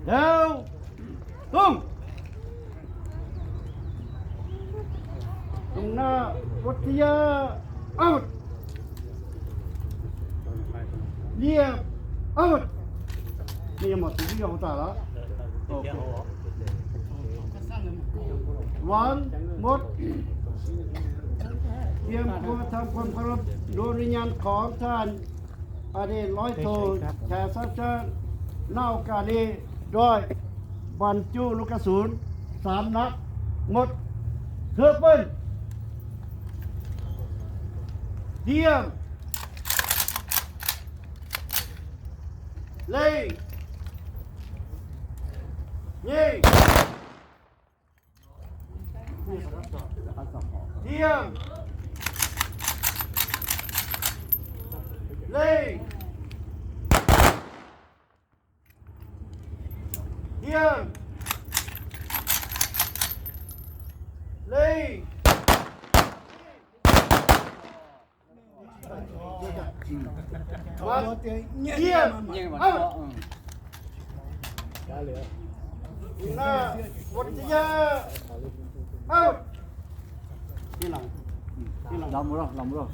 Yau, tung. Tung na, ua tiag, out. Liam, out. Ni mos tus ib yog hauv tas lawm. One, mốt. Tiêm khuôn tham quan khóa đua ni nhan khóm than. Ade lói thù, thà sát sát, nau cà đê, rồi, bắn chu lô ca súng, xám nắp, một, thưa quân. Tiêm. Lên. Nhì. Tiêm. Lên. Tiêm. Lên. Tiêm. Out. Ina, ua tiag, out. Los mus, los mus.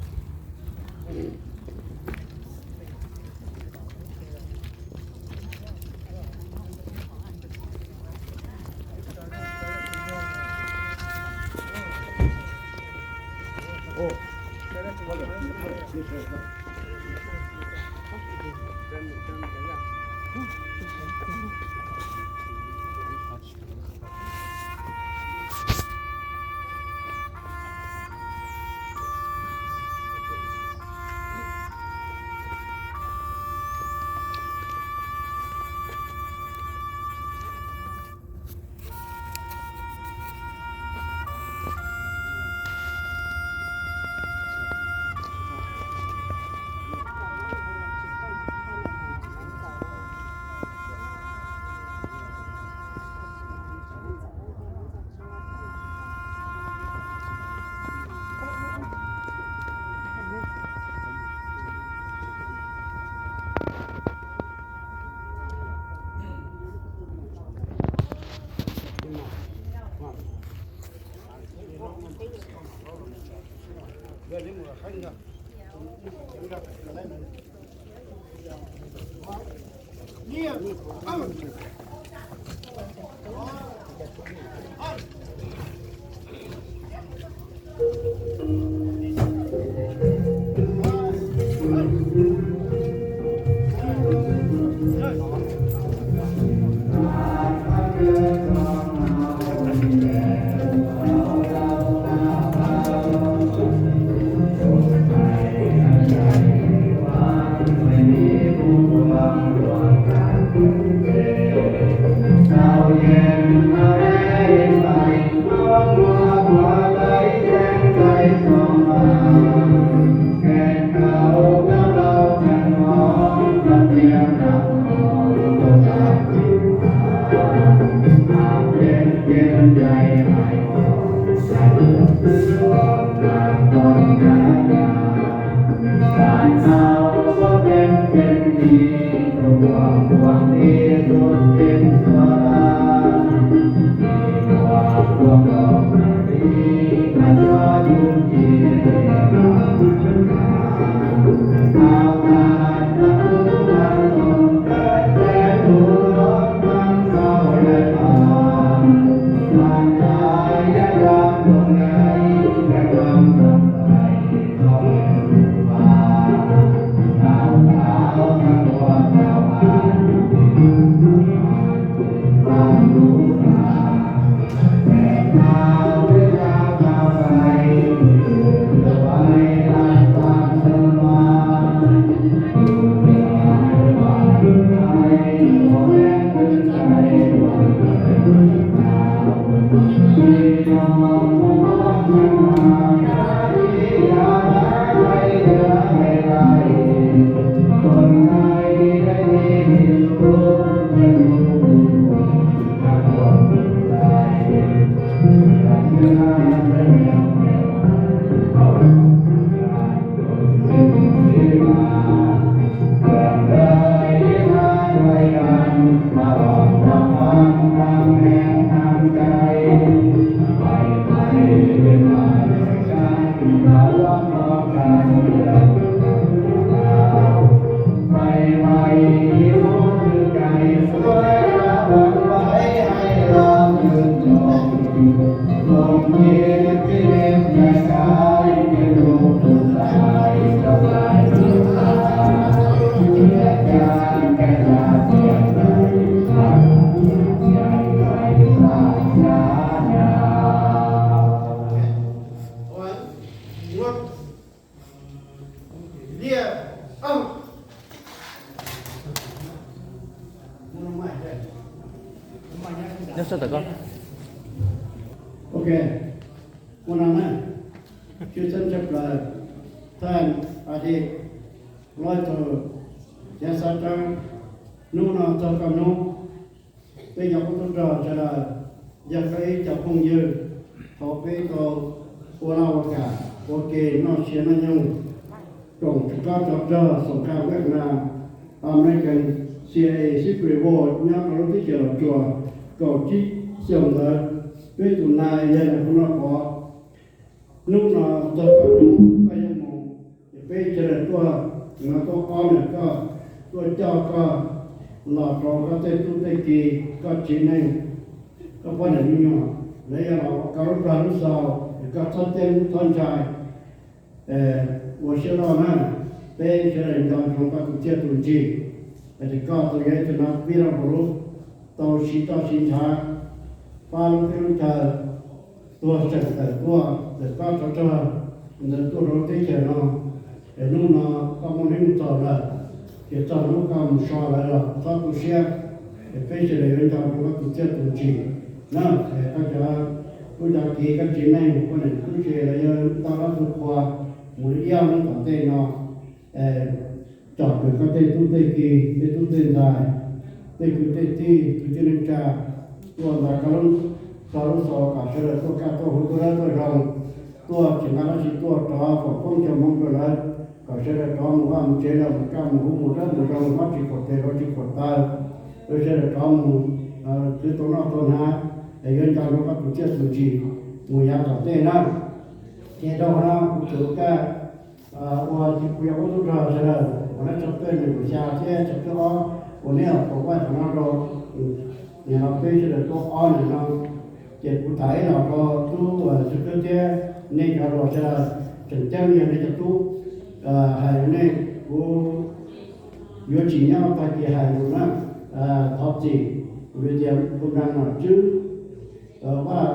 Ok, ua no na, tshwj xeeb tshaj plaws, thaj a di, loib tug Xeev Xav Tseeb, hnub no txog koj hnub, peb cov qub tub rog sawv daws, yog koj ib co phooj ywg, thaum peb tau ua laj ua kam, ua ke noj sia noj nyoog, koom tsov rog xoom kha Vietnam, American C I A secret war nyob rau lub teb chaws Los Tsuas kaum tsib xyoos ntawd, peb tus nais yog Nais Phoo Noj Pov. Hnub no txog koj hnub koj yuav mus, ces peb sawv daws tuaj, no tuaj ob nws koj, tuaj coj koj los rau koj tej tub tej ki, koj tsev neeg, koj poj niam me nyuam, lawv yog los ua koj lub plag lub xaus, es koj txhob ceeb txhob ntshai. Ua siab loj na, peb sawv daws nco ntsoov koj tus txiaj tus ntsig, es koj tau yog ib tug nab pib rau hauv lub, tau siv toj siv ntshav, pab lub teb lub chaw, tuag tseem tawm tuaj, tawm pab tsov rog ntawd tuaj rau lub teb chaws no. Es hnub no koj muaj hnub txaus lawm, ces txog hnub koj mus so lawv los txhob tu siab, es peb sawv daws yuav nco ntsoov koj tus txiaj tus ntsig na. Es koj cov, kuv cov kiv koj tsev neeg poj niam tub se lawv yuav tau dab tug qhua mus li ib ob hnub tom ntej no, tsom kwm koj tej tub tej ki, tej tub tej ntxhais, tej kwv tej tij, kwv tij neej tsa, tuaj ntaus koj lub, koj lub xaus kom sawv daws tuaj kaj tuaj huv tuaj dawb tuaj zoo, tuaj tsis nqa dab tsi tuaj rov foom koob cog hmoov rau lawv, kom sawv daws rov mus vaj mus tsev los mus kaj mus huv mus dawb mus zoo, mob tsis khuam tes rau tsis khuam taw, rau sawv daws rov mus khwv tau noj tau hnav, es yuav nco ntsoov koj tus txiaj tus ntsig mus yav tom ntej na. Ces rau qhov no kuv tsuas kaj ua kuv yog qub tub rog sawv daws uas neb tsawg peb nees nkaum xya thiab tsawg peb ob uas neb los tau vaj qhov no rau, nim no peb sawv daws tuaj ob nees no, ces kuv tham ib los rau tub Tswv Khwb thiab nej cov los sawv daws, tseem ceeb yog nej cov tub, hais rau nej, kuv yuav tsis nyob tag kis hais lus na, thov txim, vim tias kuv nrog nom tswb Vaj,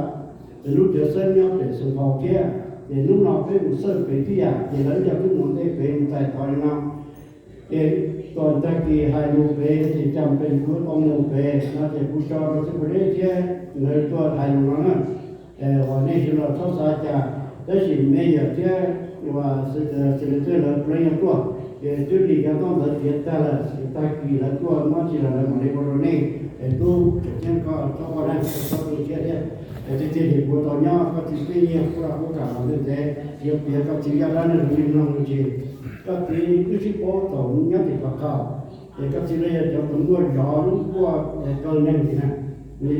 ces lub cawv xeeb nyob pem Xeev Phau thiab, ces hnub no peb mus xawj pem tib yam, ces lawv coj twb mus ntej pem mus txais tod li no. Ces tom tag kis hais lus pem ces cas pem kuv tau mus pem no ces kuv tso rau xib pus deb thiab lawv tuaj hais lus no na. Uas nej sawv daws txhob xav cas, tab sis me yawm thiab uas xib pus deb lawv pleev yog tuaj, ces twb lim cov ntaub ntawv tiav tag lawm, ces tag kis lawv tuaj muab tsis los lawv mam li ua rau nej. Es tub tseem ceeb koj txhob quaj na, txhob tu siab thiab. Es tiag tiag ces kuv tau nyob koj txiv peb nyiag kuv los kuv kam los ntev ntev, yuav piav koj txiv zaj dab neeg li no ces koj txiv wb sib paub thaum nyob tim Phav Khaum, ces koj txiv lawv yog cov tus nkuaj zov lub nkuaj kaw neeg tim na,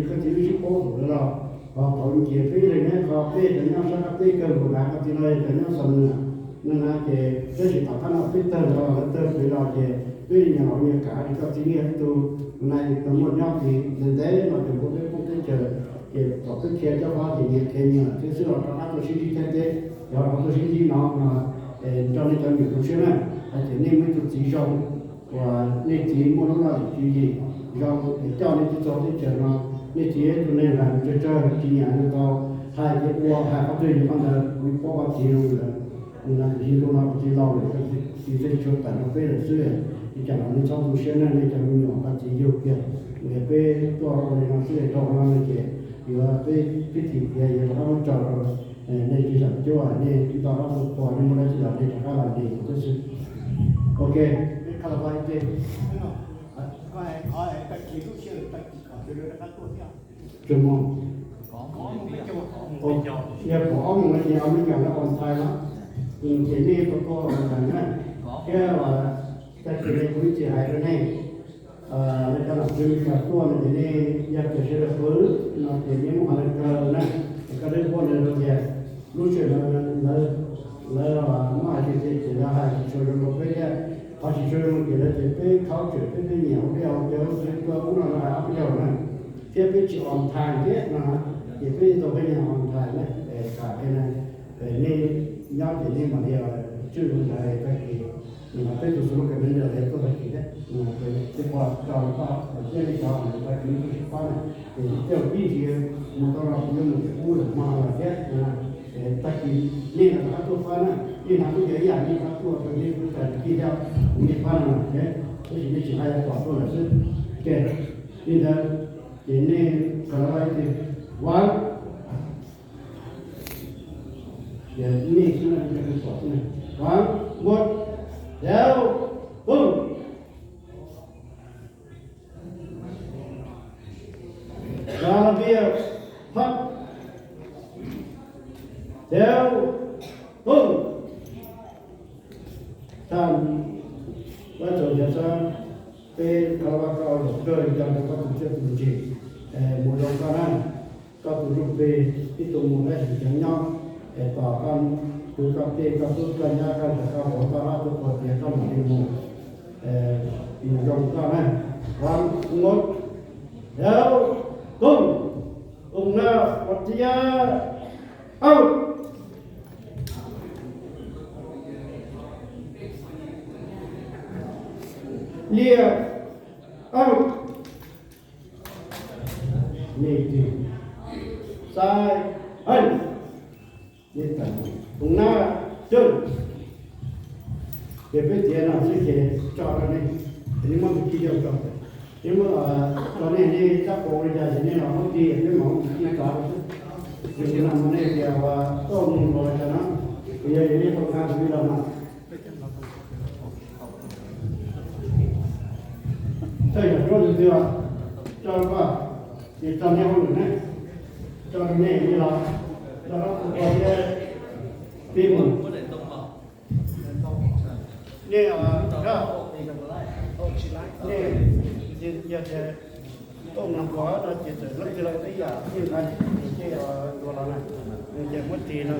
koj txiv wb sib paub thaum ntawd los, ho thaum nce peb leeg nyob qhov peb cov nyob sab qab teb kawg nkaus na, koj txiv lawv yog cov nyob Xam Nuas no na, ces tab sis tom qab no peb tawg los lawv tawg pem los ces peb nyias los nyias kam, ces koj txiv yog ib tug nais tau muaj nyob tid ntev ntev no ces muaj peb poob teb chaws, ces kom peb khiav cov qhov ces nyias khiav nyias thiab xwb los rov qab tuaj sib ntsib thiab teb, yog rov tuaj sib ntsib no no, nrog nej cov nyuam zoo siab na, hais tias nej muaj ib tug txiv zoo, uas nej txiv muaj lub laj lim tswv yim zoo es coj nej tuaj txog teb chaws no, nej txiv ib tug neeg hais lus tsawg tsawg tsis nyiam lus tau, hais tias ua hais qhov twg yog qhov ntawd, kuv paub koj txiv zoo lawm. Nim no kuv txiv zoo no kuv txiv laus lawm, koj txiv tseem tshuav tawm rau peb lawm xwb, li cas los nej txhob tu siab na, nej cov me nyuam koj txiv yug kiag, peb tuaj ua li no xwb, rau qhov no ces yuav peb pib thim tias yuav rov qab muab tso rau nej tsis xam cuab, nej tsis tau rov tus qhua, nej muaj dab tsi los nej rov qab los ntes kuv thiab xwb. Ok, peb qhab los ua ib teg. Tsuas mus, yog kaum ob mus no ces Amelikas lawv on time no, ces nej tau tuaj on time na, thiab tag kis no kuv ib txhis hais rau nej, lawv cov nom tswv Amelikas tuaj no ces nej yog tias sawv daws qw no ces nej muab qhov ntawd kaw na, es koj deb puab lawv rau tias lub sij hawm no lawv, lawv muab hais tias ces lawv hais tsis tshua zoo rau peb thiab, qhov tsis tshua zoo ces lawv tias peb khaub tsawm peb, peb nyiam ua dej ua cawv, peb tuaj ub no lawv hais ob peb zaug na, thiab peb tsis on time thiab no, ces peb tau peb nyiam on time na, es tham qhia na, nej nyob ces nej mam li tswj zoo ntawd tag kis, nim no peb tus xus lub kas me ntawd tuaj tag kis thiab, peb pom tau tau thiab nej cov tag kis nej tuaj sib pab na, ces tej zaum ib ntsis mus tau los kuv yuav mus pub lawm hmo no lawm thiab, tag kis nej rov qab tuaj pab na, nej hnav kuj yog ib yam nej rov qab tuaj rau nej kuj tas kis thiab, kuv nej pab no lawm thiab, tab sis nej tsis hais pom tuaj lawm xwb. Ces li ntawd Ces nej kov lais tias, Vang. Ces nej xwb na, nej pom xwb na. Vang, npua, dev, pum. Vang laj biaj, phab, dev, pum. Thaj, Vajtswv nrhiav xwb, peb thov Vajtswv los kawg li cas rau koj tus tsiaj tus ntsig, mus zoo koj na, koj tus ntsuj plig ib tug mus dab tsi tseem nyob, es tom koj tus koj tej koj tub koj nyab koj ntxhais koj vauv koj hlob koj pog tias koj mam li mus, mus zoo koj na. Vang, npua, dev, pum, pum na, ua tib yam, au. Liaj, au. Nej twg, Xais, Hais. Nej tam, pum na, cawg. Ces peb tiav no xwb ces tso rau nej, ces nej muab tus kij coj tso. Nej muab, tso nej, nej tab kaus li cas ces nej los muab tig, peb mam muab tus kij tso rau xwb. Ces no mas nej tias uas tuaj mus nkaus li cas no, ces yog nej tau nqa tus kij los no. Txawj yam suab tus twg os, tso rau koj, ces tso nej hauj lwm ne, tso rau nej, nej los, tso rau kuv koj thiab, peb mus. Nej, nej, yog tias tuaj mus nkaus no ces txawm leej twg los ib yam, nej nqa ces dua los na, ces muab tig no,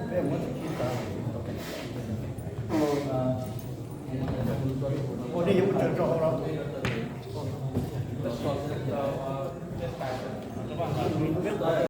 peb muab tus kij tso. Ua nej yuav muab tso rau hauv los.